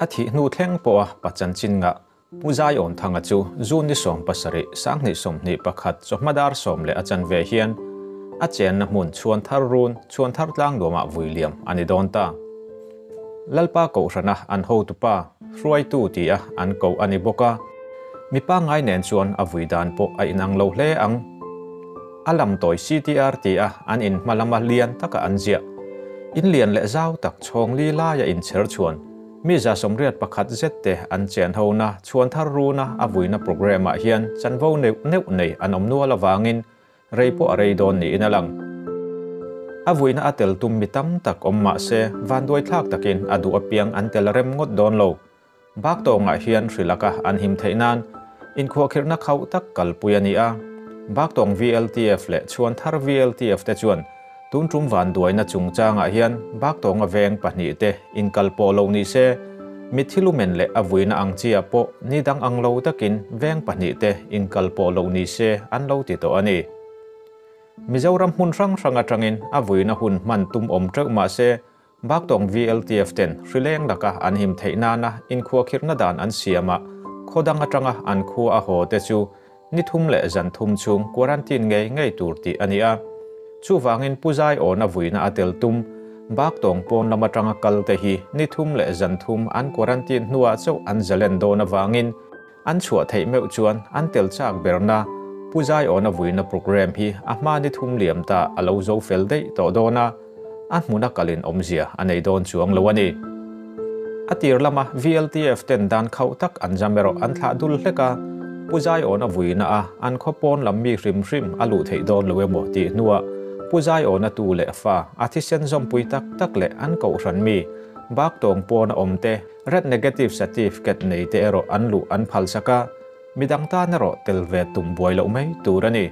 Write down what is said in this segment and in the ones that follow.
A thih hnu thleng pawha pa chanchin ngah Pu Zaiawnthanga chu June ni 70, 2021 chawhma dar 10:15 hian a chenna hmun Chhuanthar Run, Chhuanthar Tlangnuamah vui liam a ni dawn ta. Lalpa Kohhrana an hotupa, hruaitu tia an koh a ni bawk a, mi pangngai nen chuan a vui dan pawh a inang lo hle ang. A lam tawi CTR tia an in hma lama lian taka an ziah. In lian leh zau tak chhawng li laia inchher chhuan mi 81 zet te an chen hona Chhuanthar Runa a vuina programme ah hian chanvo neuh neuh nei an awm nual avangin Rei pawh a rei dawn niin a lang. A vuina a tel tum mi tam tak awm mah se, vanduai thlak takin a duh apiang an tel rem ngawt dawn lo. Baktawngah hian hrilaka an him theih nan inkhuahkhirhna khauh tak kalpui a ni a. Baktawng VLTF leh Chhuanthar VLTF te chuan tun tum vanduaina chungchangah hian Baktawnga veng pahnihte inkal pawh lo ni se, mitthi lumen leh a vuina ang chiah pawh ni dang ang lo takin veng pahnihte inkal pawh lo ni se an lo ti tawh a ni. Mizoram hmun hrang hrang atangin a vuina hun hman tum awm teuh mah se, Baktawng VLTF ten hrileng laka an him theih nana inkhuakhirhna dan an siam a, khaw dang atanga an khua a haw te chu ni thum leh zan thum chhung quarantine ngei ngei tur tih a ni a. Chuvangin Pu Zaiawna vuina a tel tum, Baktawng pawn lam atanga kal te hi ni thum leh zan thum an quarantine hnuah chauh an zalen dawn avangin an chhuah theih meuh chuan an tel chak berna Pu Zaiawna vuina programme hi a hma ni thum liam ta a lo zo fel daih tawh dawn a. A hmuna kalin awmzia a nei dawn chuang lo a ni. A tir lama VLTF ten dan khauh tak an zam erawh an thlah dul hlek a, Pu Zaiawna vuina a an khaw pawn lam mi hrim hrim a luh theih dawn lo emaw tih hnuah Pu Zaiawna tu leh fa a thisen zawmpui tak tak leh an kohhran mi Baktawng pawna awm te Red Negative Certificate nei te erawh an luh an phalsak a, Midang tan erawh tel ve tum buai loh mai tur a ni.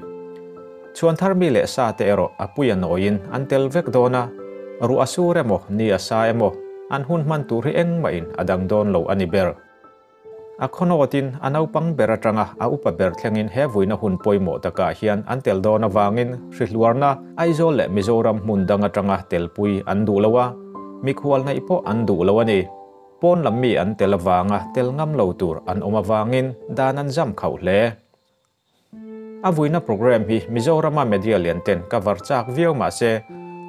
Chhuanthar mi leh sa te erawh a pui a nawiin an tel vek dawn a, ruah a sur emaw, ni a sa emaw, an hun hman tur hi engmahin a dang dawn lo a ni ber. A khawnawtin a naupang ber atanga a upa ber thlengin he vuina hun pawimawh takah hian an tel dawn avangin hrihluarna Aizawl leh Mizoram hmun dang atanga telpui an duh lo a, mikhual neih pawh an duh lo a ni. Pawn lam mi an tel avanga tel ngam lo tur an awm avangin dan an zam khauh hle. A vuina programme hi Mizorama media lian ten cover chak viau mah se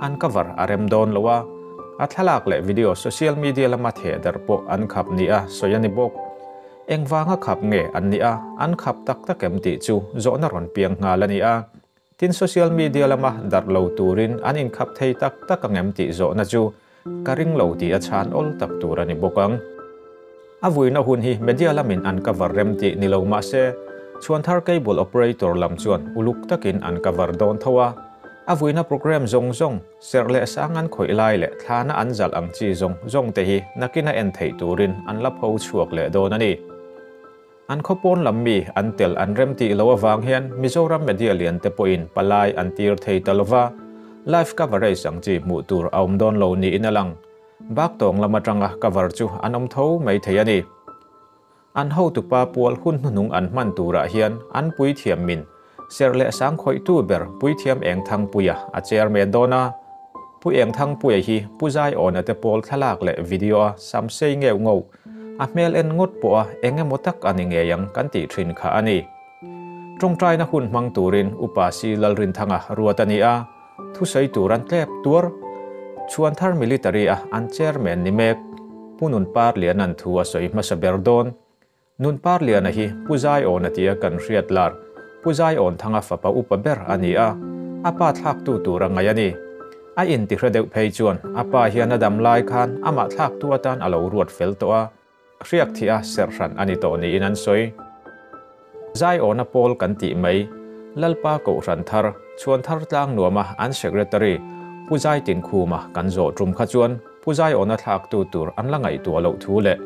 an cover a rem dawn lo a, a thlalak leh video social media lama theh darh pawh an khap nia sawi a ni bawk. Engvanga khap nge an nih a, an khap tak tak em tih chu zawhna rawn piang nghal a ni a. Tin social media lama darh lo turin an inkhap thei tak tak ang em tih zawhna chu ka ring lo tih a chhan awl tak tur a ni bawk ang. A vuina hun hi media lamin an cover rem tih ni lo mah se, Chhuanthar Cable Operator lam chuan uluk takin an cover dawn tho a. A vuina program zawng zawng, serh leh sang an khawih lai leh thlana an zalh ang chi zawng zawng te hi nakina en theih turin an la pho chhuak leh dawn a ni. An khaw pawn lam mi an tel an rem tih lo avang hian Mizoram media lian te pawhin palai an tir thei ta lova, live coverage ang chi hmuh tur a awm dawn lo niin a lang. Baktawng lam atanga cover chu an awm tho mai thei a ni. An hotupa pual hun hnuhnung an hman turah hian an puithiam min serh leh sang khawihtu ber Puithiam Engthangpuia a chairman dawn a. Pu Engthangpuia hi Pu Zaiawna te pawl thlalak leh video a samsei ngeuh ngauh A hmel en ngawt pawh a eng emaw tak a ni ngei ang kan tih thin kha a ni. Tawngtaina hun hmang turin Upa Si Lalrinthanga ruat a ni a, thusawi tur an tlep tuar. Chhuanthar Military a an chairman ni mek Pu Nunparliana'n thu a sawi hmasa ber dawn. Nunparliana hi Pu Zaiawna tia kan hriat lar Pu Zaiawnthanga fapa upa ber a ni a, a pa thlaktu tur a ngaih a ni. A intihre deuh phei chuan a pa hian a dam lai khan amah thlaktu atan a lo ruat fel tawh a, hriak thih a serh hran a ni tawh niin an sawi. Zaiawna pawl kan tih mai, Lalpa Kohhran thar, Chhuan thar tlang nuama an Secretary Pu Zaitinkhuma kan zawh tum kha chuan Pu Zaiawna thlaktu tur an la ngaihtuah loh thu leh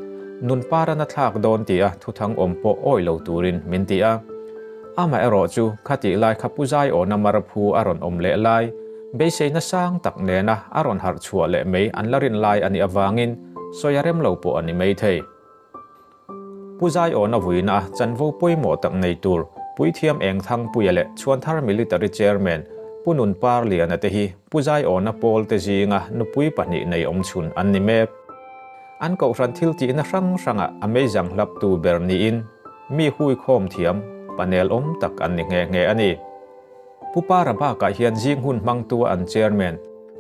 Nunparana thlak dawn tia thuthang awm pawh awih lo turin min ti a. Amaherawh chu khatih lai kha Pu Zaiawna marphu a rawn awm leh lai, beiseina sang tak nena a rawn harh chhuah leh mai an la rin lai a nih avangin sawi a rem lo pawh a ni mai thei. Pu Zaiawna vuina a chanvo pawimawh tak nei tur Puithiam Engthangpuia leh Chhuanthar Military Chairman Pu Nunparliana te hi Pu Zaiawna pawl te zinga nupui pahnih nei awm chhun an ni mek. An kohhran thil tihna hrang hrangah a meizang hlaptu ber niin mi hui khawm thiam panel awm tak an ni nghe nghe a ni. Pu Para bakah hian zing hun hmangtua an chairman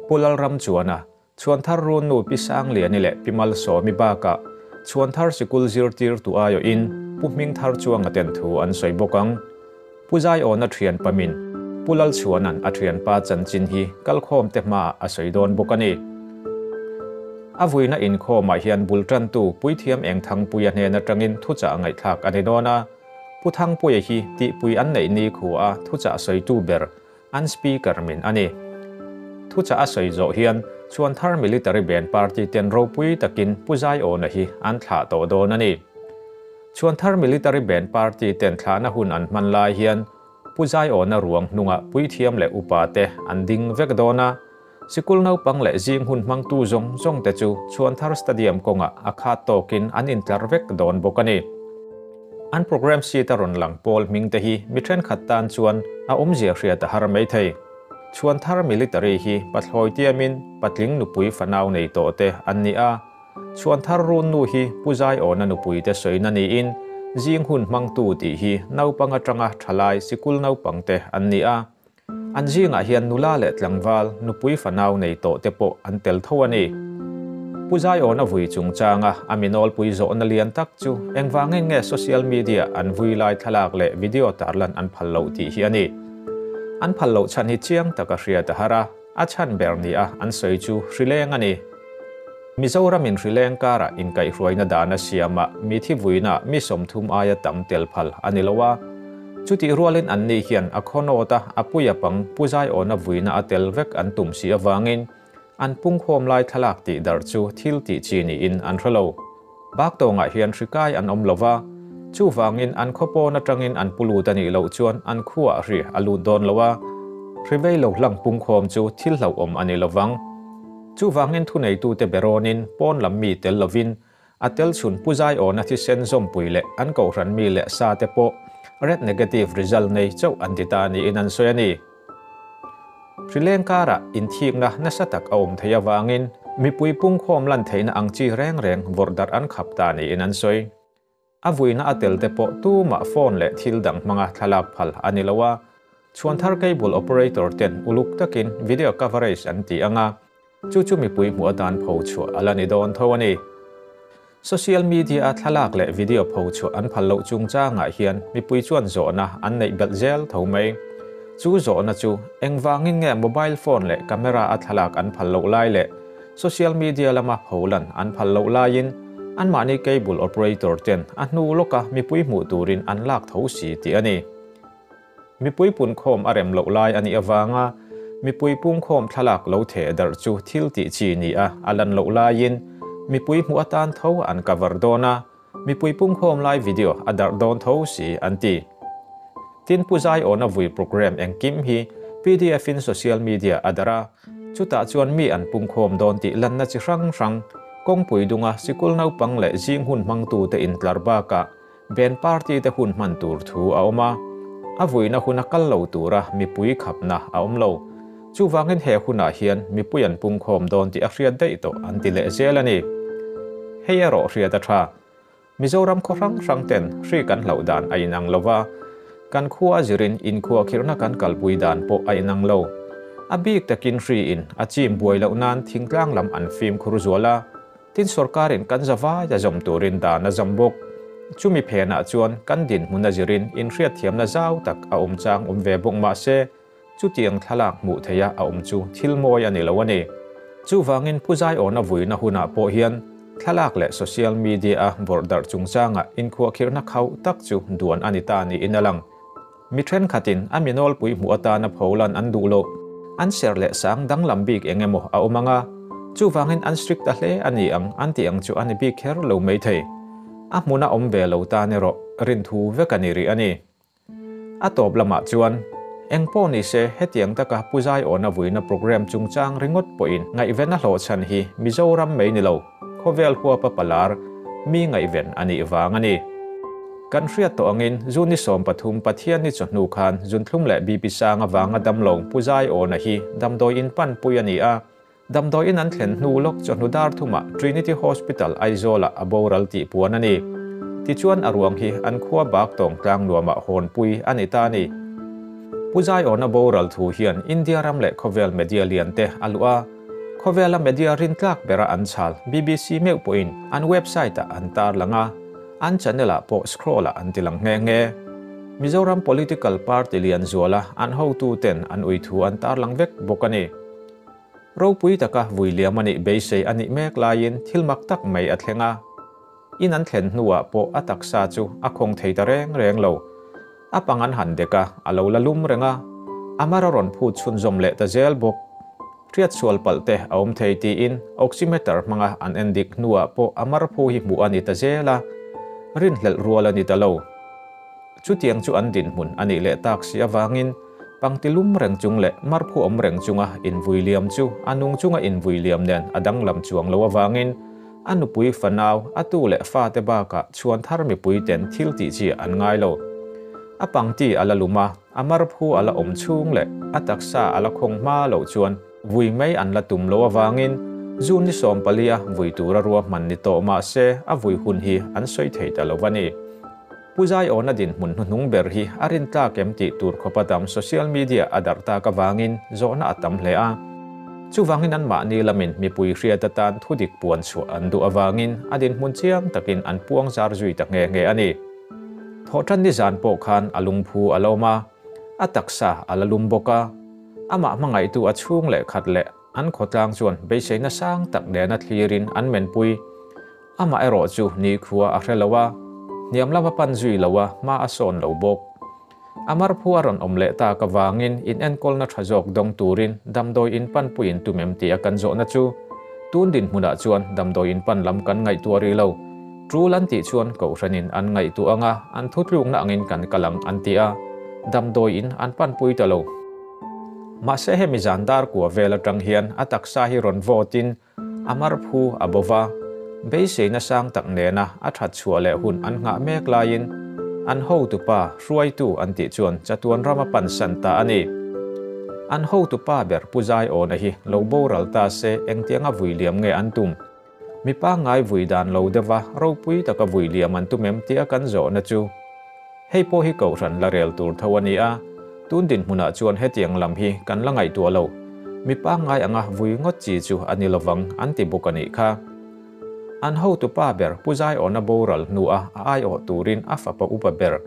Pu Lalramchuana, Chhuanthar Runnu Pi Sangliani leh Pi Malsawmi bakah Chhuanthar Sikul zirtirtu aiawhin Pu Hmingthar Chuanga ten thu an sawi bawk ang. Pu Zaiawna thian pamin Pu Lalchhuana'n a thianpa chanchin hi kalkhawmte hmaah a sawi dawn bawk a ni. A vuina inkhawmah hian bul tantu Puithiam Engthangpuia hnen atangin thuchah ngaihthlak a ni dawn a. Pu Thangpuia hi tihpui an neih ni khua thuchah sawitu ber an Speaker min a ni. Thuchah a sawi zawh hian Chhuanthar Military Band Party ten ropui takin Pu Zaiawna hi an thlah tawh dawn a ni. Chhuanthar Military Band Party ten thlahna hun an hman lai hian Pu Zaiawna ruang hnungah puithiam leh upa te an ding vek dawn a, sikul naupang leh zing hun hmangtu zawng zawng te chu Chhuanthar Stadium kawngah a khat tawkin an intlar vek dawn bawk a ni. An programme sheet a rawn lang pawl hming te hi mi thenkhat tan chuan a awmzia hriat a har mai thei. Chhuanthar Military hi pathlawi tiamin patling nupui fanau nei tawh te an ni a. Chhuanthar Runnu hi Pu Zaiawna nupui te sawina niin zing hun hmangtu tih hi naupang atanga thalai sikul naupang te an ni a. An zingah hian nula leh tlangval, nupui fanau nei tawh te pawh an tel tho a ni. Pu Zaiawna vui chungchanga a mi nawlpui zawhna lian tak chu engvangin nge social media an vui lai thlalak leh video tarlan an phal loh tih hi a ni. An phal loh chhan hi chiang taka hriat a har a, a chhan ber nia an sawi chu hrileng a ni. Mizoramin hrileng karah inkaihhruaina dan a siam a, mi thi vuina mi 30 aia tam tel phal a ni lo a. Chutih rualin an ni hian a khawnawt a, a puia pang Pu Zaiawna vuina a tel vek an tum si avangin an pungkhawm lai thlalak tih dar chu thil tih chi niin an hre lo. Baktawngah hian hrikai an awm lo va, chuvangin an khaw pawn atangin an pu lut a nih loh chuan an khuaah hri a lut dawn lo a, hri vei lo hlang pungkhawm chu thil hlauhawm a ni lo vang. Chuvangin thuneitute berawnin pawn lam mi tel lovin a tel chhun Pu Zaiawna thisen zawmpui leh an kohhran mi leh sa te pawh red negative result nei chauh an ti ta niin an sawi a ni. Hrileng karah inthikna nasa tak a awm theih avangin mipui pungkhawm lan theihna ang chi reng reng vawrh darh an khap ta niin an sawi. A vuina a tel te pawh tumah phone leh thil dang hmanga thlalak phal a ni lo a, Chhuanthar cable operator ten uluk takin video coverage an ti ang a, chu chu mipui hmuh atan pho chhuah a la ni dawn tho a ni. Social media a thlalak leh video pho chhuah an phal loh chungchangah hian mipui chuan zawhna an neih belh zel tho mai. Chu zawhna chu engvangin nge mobile phone leh camera a thlalak an phal loh lai leh social media lama pholan an phal loh laiin anmahni cable operator ten a hnu lawka mipui hmuh turin an lak tho si tih a ni. Mipui punkhawm a rem loh lai a nih avanga mipui pungkhawm thlalak lo theh darh chu thil tih chi ni a a lan loh laiin mipui hmuh atan tho an cover dawn a, mipui pungkhawm lai video a darh dawn tho si an ti. Tin Pu Zaiawna vui program engkim hi PDF in social media a darh a, chutah chuan mi an pungkhawm dawn tih lanna chi hrang hrang, kawngpui dunga sikul naupang leh zing hun hmangtute intlar bakah Band party te hun hman tur thu a awm a, a vuina hun a kal lo tura mipui khapna a awm lo. Chuvangin he hunah hian mipui an pungkhawm dawn tih a hriat daih tawh an ti leh zel a ni. Hei erawh hriat a tha. Mizoram khaw hrang hrang ten hri kan hlauh dan a inang lo va, kan khua zirin inkhuahkhirhna kan kalpui dan pawh a inang lo. A bik takin hri in a chim buai loh nan thingtlang lam an fimkhur zual a, Tin sorkarin kan zavai a zawm turin dan a zawm bawk. Chumi phenah chuan kan dinhmun a zirin inhriatthiamna zau tak a awm chang awm ve bawk mah se, chutiang thlalak hmuh theiha a awm chu thil mawi a ni lo a ni. Chuvangin Pu Zaiawna vuina hunah pawh hian thlalak leh social media-a vawrh darh chungchangah inkhuahkhirhna khauh tak chu duan a ni ta niin a lang. Mi thenkhatin a mi nawlpui hmuh atana pholan an duh loh, an ser leh sang danglam bik eng emaw a awm ang a, chuvangin an strict ta hle a ni ang an tih ang chu a ni bik kher lo maithei. A hmuna awm ve lo tan erawh rinthu vek a ni rih a ni. A tawp lamah chuan, eng pawh ni se hetiang taka Pu Zaiawna vuina program chungchang ringawt pawhin ngaihven a hlawhchhan hi Mizoram mai ni lo, khawvel huapa palar mi ngaihven a nih vang a ni. Kan hriat tawh angin June ni 13 Pathian ni chawhnu khan Zunthlum leh BP sang avanga damlo Pu Zaiawna hi damdawi in panpui a ni a. Damdawi in an thlen hnu lawk chawhnu dar thumah Trinity Hospital Aizawl-ah a boral tih puan a ni. Tichuan a ruang hi an khua bak tawng tlang nuamah hawnpui a ni ta a ni. Pu Zaiawna boral thu hian India ram leh khawvel media lian te a luh a. Khawvela media rintlak bera an chhal BBC meuh pawhin an website-ah an tarlang a, an channel-ah pawh scroll-ah an tilang nghe nghe. Mizoram political party lian zuala an hotuten an ui thu an tarlang vek bawk a ni. Ropui taka vui liam a nih beisei a nih mek laiin thil mak tak mai a thleng a. In an thlen hnuah pawh a taksa chu a khawng thei ta reng reng lo. A pang an han dek a, a lo la lum reng a. A mar a rawn phut chhunzawm leh ta zel bawk. Hriatsual palh te a awm thei tiin oximeter hmanga an en dik hnuah pawh a mar phu hi hmuh a ni ta zel a, rinhlelh rual a ni ta lo. Chutiang chu an dinhmun a nih leh tak si avangin pangti lum reng chung leh mar phu awm reng chunga invui liam chu a nung chunga invui liam nen a danglam chuang lo avangin a nupui fanau, a tu leh fate bakah chhuan thar mipui ten thil tih chi an ngai lo. A pangti a la lum a, A mar phu a la awm chhung leh a taksa a la khawng hma loh chuan vui mai an la tum lo avangin June ni 14 a vui tura ruahman ni tawh mah se a vui hun hi an sawi thei ta lo a ni. Pu Zaiawna dinhmun hnuhnung ber hi a rintlak em tih tur khawpa tam social media a darh tak avangin zawhna a tam hle a. Chuvangin anmahni lamin mipui hriat atan thudik puan chhuah an duh avangin a dinhmun chiang takin an puang zar zui ta nghe nghe a ni. Thawhṭan nizan pawh khan a lungphu a la awm a, a taksa a la lum bawk a. Amah hmangaihtu a chhung leh khat leh an khawtlang chuan beiseina sang tak nena thlirin an menpui. Amah erawh chu nikhua a hre lo a, hniam lama pan zui lo a, hma a sawn lo bawk. A marphu a rawn awm leh tak avangin inenkawlna tha zawk dawng turin damdawi in panpui in tum em tia kan zawhna chu tun dinhmunah chuan damdawi in pan lam kan ngaihtuah rih lo. Tul an tih chuan kohhranin an ngaihtuah anga an thutlukna angin kan kal ang an ti a, damdawi in an panpui ta lo. Mahse hemi zan dar kua vel atang hian a taksa hi rawn vawtin A mar phu a bo va, beiseina sang tak nena a that chhuah leh hun an nghah mek laiin an hotupa hruaitu an tih chuan chatuan ram a pansan ta a ni. An hotupa ber Pu Zaiawna hi lo boral ta se engtianga vui liam nge an tum? Mi pangngai vui dan lo deuha ropui taka vui liam an tum em tia kan zawhna chu hei pawh hi kohhran la rel tur tho a ni a, tun dinhmunah chuan hetiang lam hi kan la ngaihtuah lo. Mi pangngai anga vui ngawt chi chu a ni lovang an ti bawk a nih kha. An hotupa ber Pu Zaiawna boral hnua a aiawh turin a fapa upa ber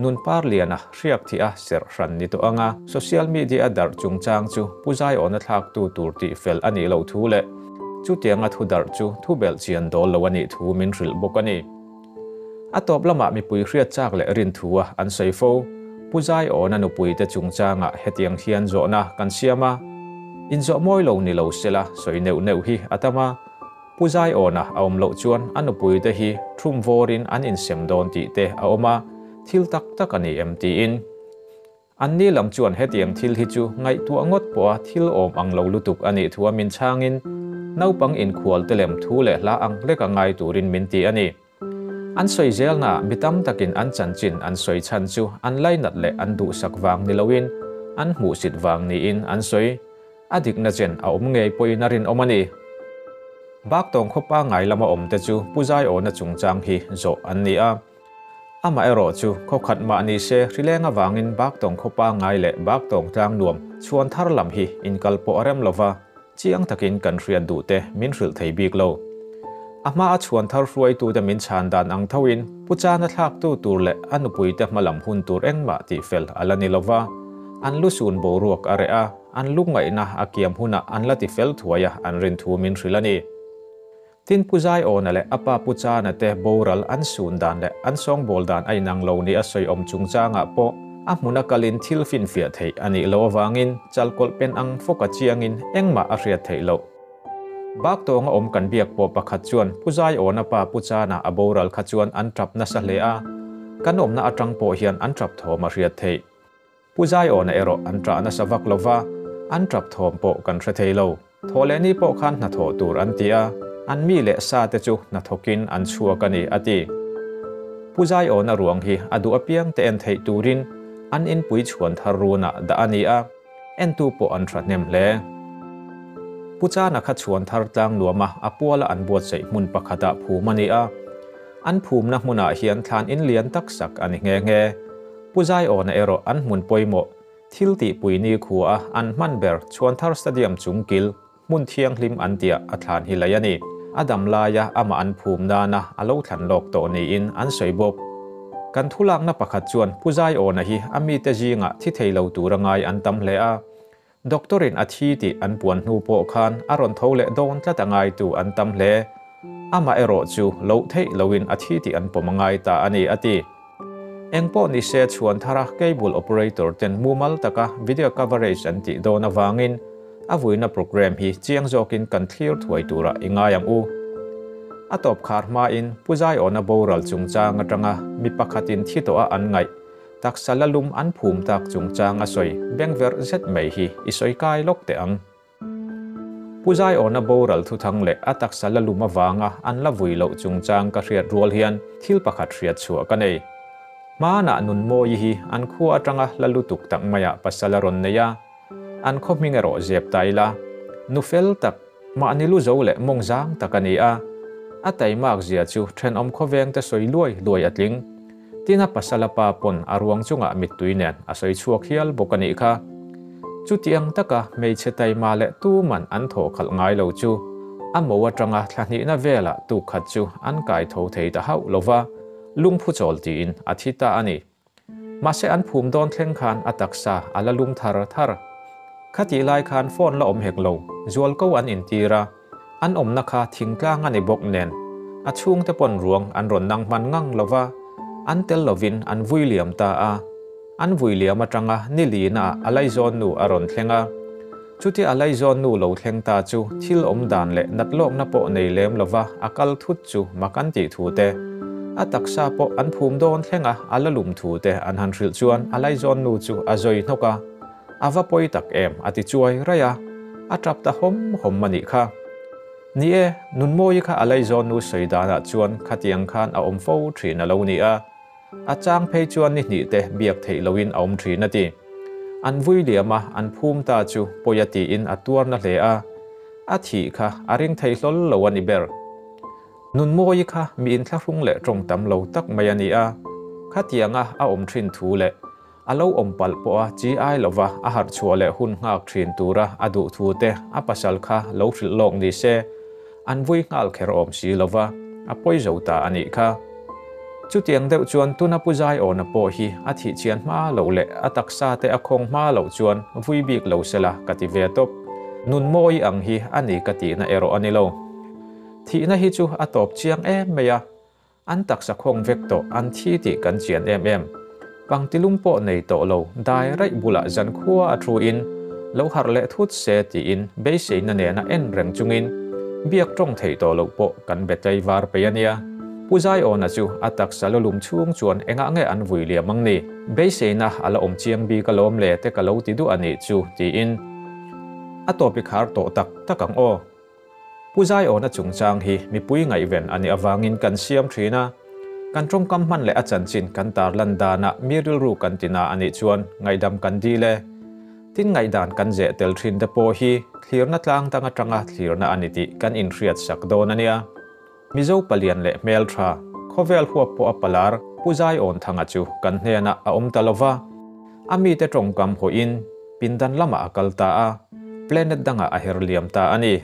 Nunparliana hriak thih a serh hran ni tawh anga social media a darh chungchang chu Pu Zaiawna thlaktu tur tih fel a nih loh thu leh chutianga thu darh chu thu belh chian dawl lo a nih thu min hrilh bawk a ni. A tawp lamah mipui hriat chak leh rin thu a an sawi fo. Pu Zaiawna nupuite chungchangah hetiang hian zawhna kan siam a, inzawh mawi lo ni lo sela sawi neuh neuh hi a tam a. Pu Zaiawna a awm loh chuan a nupuite hi thum vawrin an insem dawn tih te a awm a, thil tak tak a ni em tiin. Anni lam chuan hetiang thil hi chu ngaihtuah ngawt pawha thil awm ang lo lutuk a nih thu a min chhangin, naupang inkhual te lem thu leh hla ang hlek a ngai turin min ti a ni. An sawi zelnaah mi tam takin an chanchin an sawi chhan chu an lainat leh an duhsak vang ni loin an hmuhsit vang niin an sawi. A dikna chen a awm ngei pawhin a rinawm a ni. Baktawng khaw pangngai lama awmte chu Pu Zaiawna chungchang hi zawh an ni a. Amaherawh chu khaw khat mah ni se hrileng avangin Baktawng khaw pangngai leh Baktawng tlang nuam chhuan thar lam hi inkal pawh a rem lova, chiang takin kan hriat duh te min hrilh thei bik lo. A hma a chhuan thar hruaitute min chhan dan ang thoin Pu Chana thlaktu tur leh a nupuite hma lam hun tur engmah tih fel a la ni lova, an lusun boruak a reh a, an lungngaihna a kiam hunah an la ti fel thuai a an rin thu min hrilh a ni. Tin, Pu Zaiawna leh a pa Pu Chana te boral an sun dan leh an sawngbawl dan a inang lo ni a sawi awm chungchangah pawh a hmuna kalin thil finfiah theih a nih loh avangin chalkawlh pen ang fawka chiangin engmah a hriat theih loh. Baktawnga awm kan biak pawh pakhat chuan Pu Zaiawna pa Pu Chana a boral kha chuan an tap nasa hle a, kan awmna atang pawh hian an tap thawm a hriat theih. Pu Zaiawna erawh an ṭah nasa vak lo va, an ṭap thawm pawh kan hre thei lo. Thaw leh ni pawh khan hnathawh tur an ti a, an mi leh sa te chu hnathawkin an chhuak a ni, a ti. Pu Zaiawna ruang hi a duh apiang te en theih turin an inpui chhuan thar runah dah a ni a, entu pawh an ṭhahnem hle. Pu Chana kha Chhuanthar tlang nuama a puala an buatsaih hmun pakhatah phum a ni a. An phumna hmunah hian thlan in lian tak sak a ni nghe nghe. Pu Zaiawna erawh an hmun pawimawh, thil tihpui nikhua a an hman ber Chhuanthar Stadium chung kil, hmun thianghlim an tiah a thlan hi lei a ni. A dam laia amah an phum nana a lo thlan lawk tawh niin an sawi bawk. Kan thulakna pakhat chuan Pu Zaiawna hi a mite zingah thi thei lo tura ngai an tam hle a. Doctor-in a thi tih an puan hnu pawh khan a rawn tho leh dawn tlat a ngaitu an tam hle. Amah erawh chu loh theih loin a thi tih an pawm a ngai ta a ni, a ti. Engpawh ni se chhuan thara cable operator ten mumal taka video coverage an tih dawn avangin a vuina programme hi chiang zawkin kan thlir thuai turah i ngai ang u. A tawp khar hmain Pu Zaiawna boral chungchang atanga mi pakhatin thi tawha an ngaih taksa la lum an phum tak chungchang a sawi bengverh zet mai hi i sawi kai lawk teh ang. Pu Zaiawna boral thuthang leh a taksa la lum avanga an la vui loh chungchang ka hriat rual hian thil pakhat hriat chhuah ka nei. Hmanah Nunmawi hi an khua atanga la lutuk tak maiah pasal a rawn nei a, an khaw hming erawh zep ta ila, nu fel tak, mahni lu zo leh mawng zang tak a ni a. A taimak zia chu thenawm khawveng te sawi luai luai a tling. Tin a pasal a pa pawn a ruang chungah mittui nen a sawi chhuak hial bawk a nih kha. Chutiang taka hmeichhe taima leh tuman an thawh khalh ngai lo chu a mo atanga thla hnihna velah tuk khat chu an kai tho thei ta hauh lo va, lungphu chawl tiin a thi ta a ni. Mahse an phum dawn thleng khan a taksa a la lung thar thar. Khatih lai khan phone la awm hek lo, zualko an intir a, An awmna kha thingtlang a ni bawk nen, a chhungte pawn ruang an rawn nang hman ngang lo va, an tel lovin an vui liam ta a. An vui liam atanga ni lina a laizawn nu a rawn thleng a. Chuti a laizawn nu lo thleng ta chu thil awm dan leh nat lawkna pawh nei lem lo va a kal thut chu mak an tih thu te, a taksa pawh an phum dawn thleng a a la lum thu te an han hrilh chuan a laizawn nu chu a zawi hnawk a. A va pawi tak em a ti chuai raih a, a tap ta hawm hawm a nih kha. Ni e, Nunmawi kha a laizawn nu sawi danah chuan khatiang khan a awm fo thin a lo ni a, a chang phei chuan ni hnih te biak theih loin a awm thin a ti. An vui liam a, an phum ta chu pawi a tiin a tuar na hle a, a thih kha a ring thei hlawl lo a ni ber. Nunmawi kha mi inthlahrung leh tawng tam lo tak mai a ni a, khatianga a awm thin thu leh A lo awm palh pawh a chi ai lova a harh chhuah leh hun nghak thin tura a duh thu te a pasal kha lo hrilh lawk ni se, an vui nghal kher awm si lova a pawi zo ta a nih kha. Chutiang deuh chuan tuna Pu Zaiawna pawh hi a thih chian hma loh leh a taksa te a khawng hma loh chuan vui bik lo sela ka ti ve tawp. Nun mawi ang hi a ni ka tihna erawh a ni lo. Thihna hi chu a tawp chiang em mai a. An taksa khawng vek tawh, an thi tih kan chian em em. Pangtilum pawh nei tawh lo, dai raih bulah zankhua a thu in, lo harh leh thut se tiin beiseina nena en reng chungin biak tawng theih tawh loh pawh kan be tlaivar pei a nia. Pu Zaiawna chu a taksa lu lum chhung chuan engah nge an vui liam ang ni? Beiseina a la awm chiang bik alawm le te ka lo ti duh a nih chu tiin a tawp i khar tawh tak tak ang aw. Pu Zaiawna chungchang hi mipui ngaihven a nih avangin kan siam thin a, kan tawngkam hman leh a chanchin kan tarlan danah mi rilru kan ti na a nih chuan ngaihdam kan dil e. Tin ngaihdan kan zeh tel thin te pawh hi thlirna tlang dang atanga thlirna a ni tih kan inhriat sak dawn a nia. Mizo palian leh hmeltha, khawvel huap pawh a palar Pu Zaiawnthanga chu kan hnenah a awm ta lova, a mite tawngkam hawiin pindan lamah a kal ta a, planet dangah a her liam ta a ni.